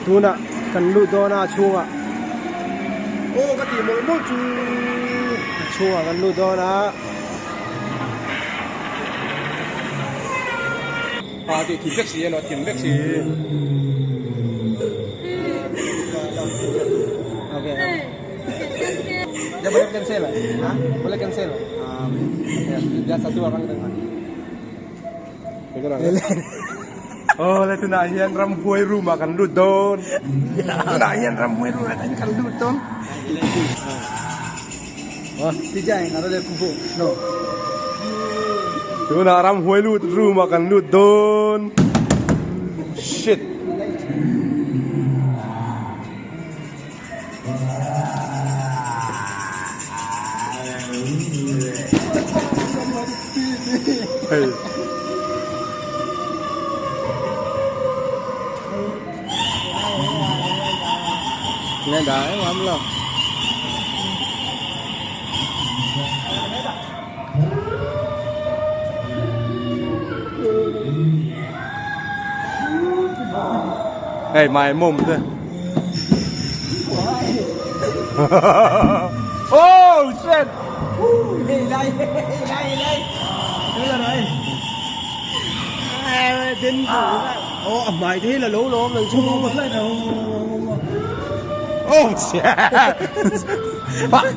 Tunah kan lut dawn a a chhungah aw ka tih mawlh mawlh chu a chhungah kan lut dawn a. Pa tih thim vek si a thim vek si. Okay. Dia boleh cancel lah. Ha? Boleh cancel. Ah, dia satu orang tengah. Aw le tunah hian ramhuai room ah kan lut dawn tunah hian ramhuai room ah kan lut dawn tunah ramhuai lut room ah kan lut dawn shit. Hei. Nghe đã lắm lo. Hei mai mum te. Oh shit. Đây đây đây đây. Đây là đây. Đến Ồ, mày thế là lố lố mình chưa có lại đâu. Oh shit. Fuck.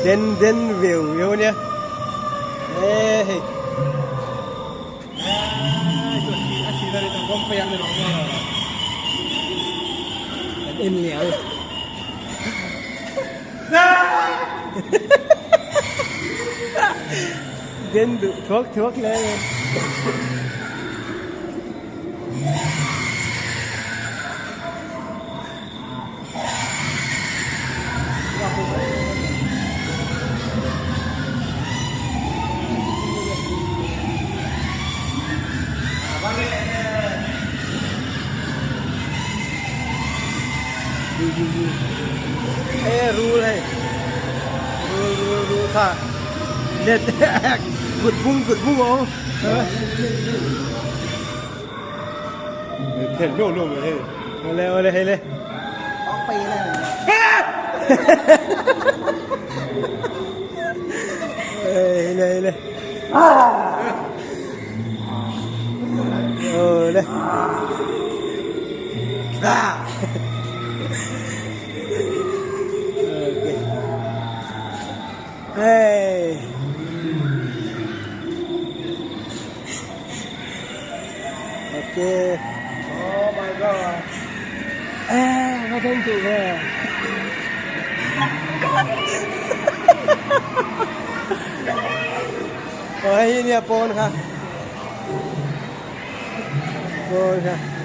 Đến đến view view nha. Ê. Em liao. Đến đủ thuốc thuốc lên. Ê rul hay. Rul rul rul kha. Let kut bung kut bung ô. Thèn lô lô rồi hey. Ole ole hey le. Ê le le. Ole. Ah. Okay. Hey. Okay. Oh my god. À, có thêm chị nè. Ôi, nè, pon ha. Pon ha.